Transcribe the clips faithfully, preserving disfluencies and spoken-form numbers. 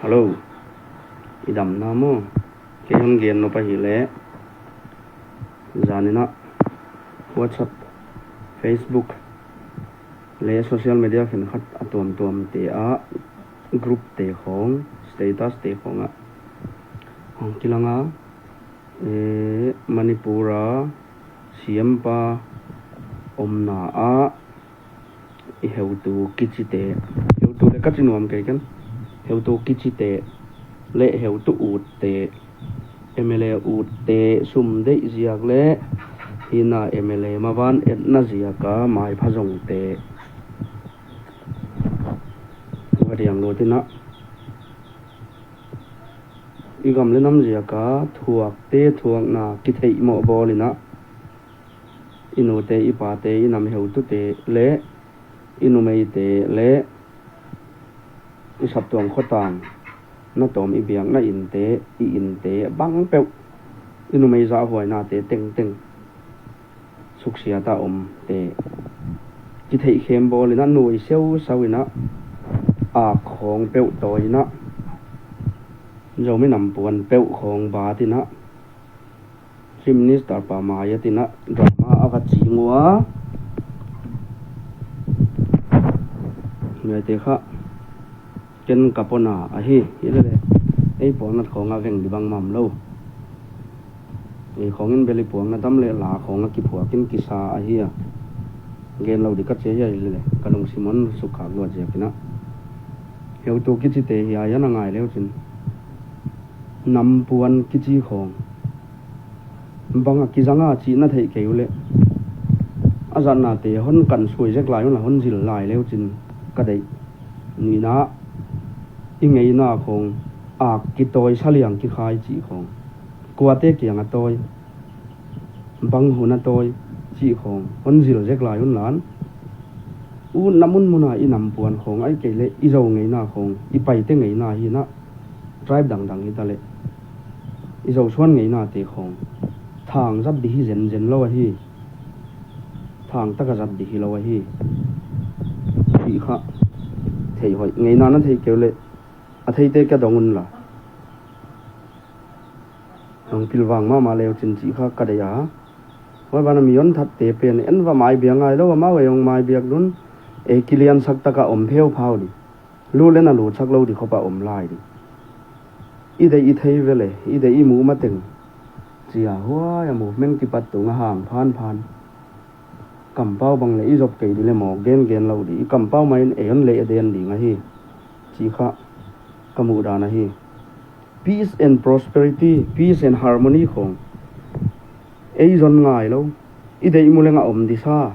Hello. Idam na mo. Kei hon gen nop ahile, janina WhatsApp, Facebook le social media khenkhat atuam tuam te a group te khong, status te khong a hong kilanga, eh, Manipur a C M pa omna a i heutu kichi te, heutu le kachi nuam kei ken, heutu kichi te le heutu ut te, M L A ut te, sum dei ziak le hina M L A maban etna ziak a mai phazong te. Vadiang lo tina. I gam le nam ziak a thuak te thuakna kitheih mo bol ina. I nu te, i pa te, i nam heutu te le i numei te le i saptuang khotang, na tom i biakna in te, i in te, bang peuh, i numei zahhuaina te tengteng, suksiat a om te kitheih khem bol ina, nuoi seu sau ina, ak khong peuh tawi ina, Zomi nam puan peuh khong bat ina, Chief Minister pa mai a tina drama a va ching ua. Ngai te kha. Ken ka pona ahi, hi le le. Ei puang nat khong a veng di bang mam lo. Ei khong in beli puang na tam le la khong a kiphuak in kisa ahi a. Gen lo di ka che hi a hi le le. Ka lungsim hon sukkhak luat ziak ina. Heutu kichi te hi a, a na ngai leu chin. Nam puan kichi khong. Bang a kizang a chih na theih kei u le. A zatna te hon kan suai zek lai un la hon zil lai leu chin ka dei. Nina i ngeina khong a kitawi saliang kikhai chih khong. Kuate kiang a tawi. Bang hun a tawi chih khong. Hon zil zek lai un lan. U na mun mun a i nam puan khong ai kei le i Zo ngeina khong. I Paite ngeina hi na. Tribe dang dang hi ta le. I Zo suan ngeina te khong. Thang zat di hi zen zen lo ahi. Thang taka zat di hi lo ahi. Chih kha. Thei hoi. Ngeina na thei keu le. A thei te ka dong un la. Nong pil vang mama leu chin chih kha ka dei a. Hoi bana mi hon that te pen en va mai biak ngai lo, amau ei hong mai biak dun. Ei kilian sak taka om pheu phau di. Lu le na lu chak lo di khopa om lai di. I dei i thei ve le, i dei i mu ma teng. Chia huai a movement kipat tu nga hang phan phan. Kampau bang le i zop kei di le mo gen gen lo di. I kampau mai in ei hon le den di nga hi. Chih kha ka mu dan ahi. Peace and prosperity, peace and harmony khong. Ei zon ngai lo. I dei mu leng a om di sa.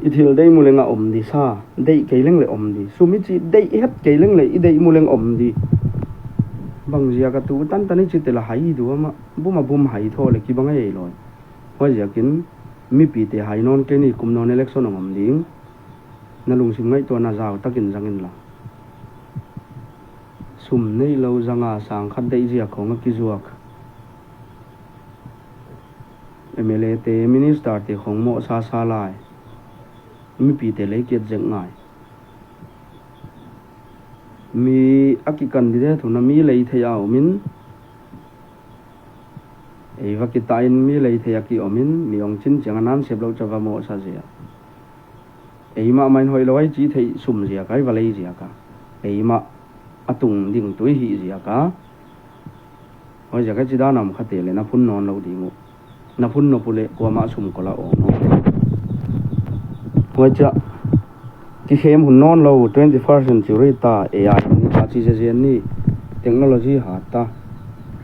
I thil dei mu leng a om di sa. Dei kei leng le om di. Sum i chi dei i het kei leng le i dei mu leng om di. Bang ziak a tu tan tan i chi te la hai du ama. Bum a bum hai tho le kibang ei loi. Hoi ziakin mipi te hai non kei ni kum non election ong om ding. Na lungsim ngaihtuah na zau takin zang in la. Sum nei lo zanga sang khat dei zia khong a kizuak. M L A te, minister te khong mo sa sa lai. Mipi te lei kiat zek ngai. Mi a ki candidate huna mi lei thei a umin. Ei va kita in mi lei thei a ki umin, mi ong chin chiang a nan sep lo cha va mo sa zia. Eima main hoi lo ai chi thei sum ziak ai va lei ziak a. Eima a tung ding tui hi ziak a. Hoi ziak a chi dan am kha te le na phun non lo ding u. Na phun no pu le kuama sum ko la ong no. Hoi cha ki khem hun non lo twenty first century ta A I ni ta chi ze zen ni technology ha ta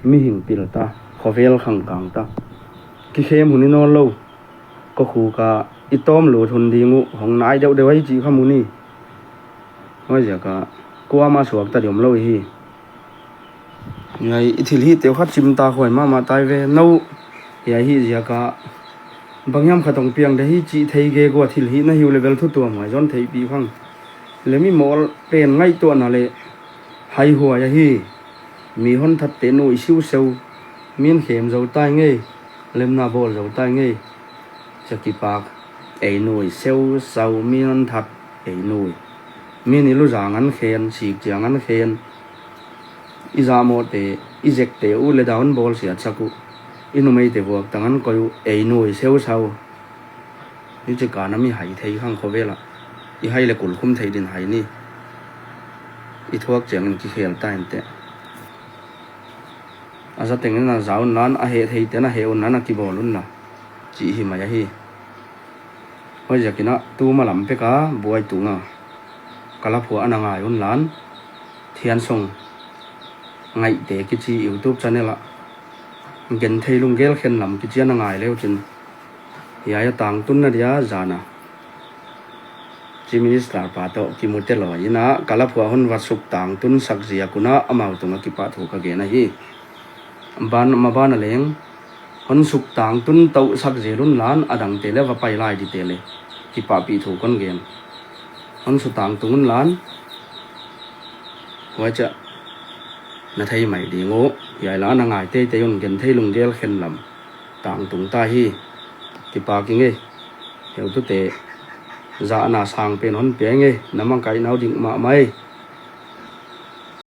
mi hing pil ta khovel khang kang ta ki khem hun ni non lo. Ko khu ka i tom lut hun ding u hong nai deuh deuh ai chi kha mu ni. Hoi ziak a kuama suak ta diom lo hi. Ngai i thil hi teu khat chim ta khoi mama tai ve no. Hia hi ziak a bang yam khat ong piang de hi chi thei ge go thil hi na hiu level thu tuam ngai zon thei pi khang. Le mi mol pen ngaihtuah na le hai huai ahi. Mi hon that te nu i siu seu. Min khem zo tai ngei. Lemna bol zo tai ngei. Cha kipak ei nui seu sau min an that ei nui. Min i lu zang an khen, sik chiang an khen. I jamo te, i jek te u le down bol siat sak u. I numei te vuak tangan koi u, ei nu i seu sau. Hiche kana mi hai thei khang khovel a. I hai le kulkhum thei din hai ni. I thuak chiang in kikhel ta in te. A ja teng in a ja un lan, a he thei te na he un lan, a kibol un la. Chi hi mai a hi. Hoi ja kina tu ma lam peka buai tu nga. Kala phua ana ngai un lan. Thian song. Ngai te kichi YouTube channel a. Gen thei lung gel khen lam kichi ana ngai leu chin. Hiai a tangtunna dia jana. Chief Minister pa toh kimu te lou ina, kala phua hon va suk tangtun sak jia kuna amau tunga kipa thu ka gen ahi. Ban, ma ban a leng, hon suk tangtun tau sak jia lun lan, adang te le va pai lai di te le. Kipa pi thu kon gen. Hon suk tangtun lan, huai cha, na thei mai ding u, hiai la na ngai te te un gen thei lung gel khen lam. Tangtung ta hi, kipa kinge, heu tu te, ja na sang pen hon pe nge, na mang kai nau ding ma mai.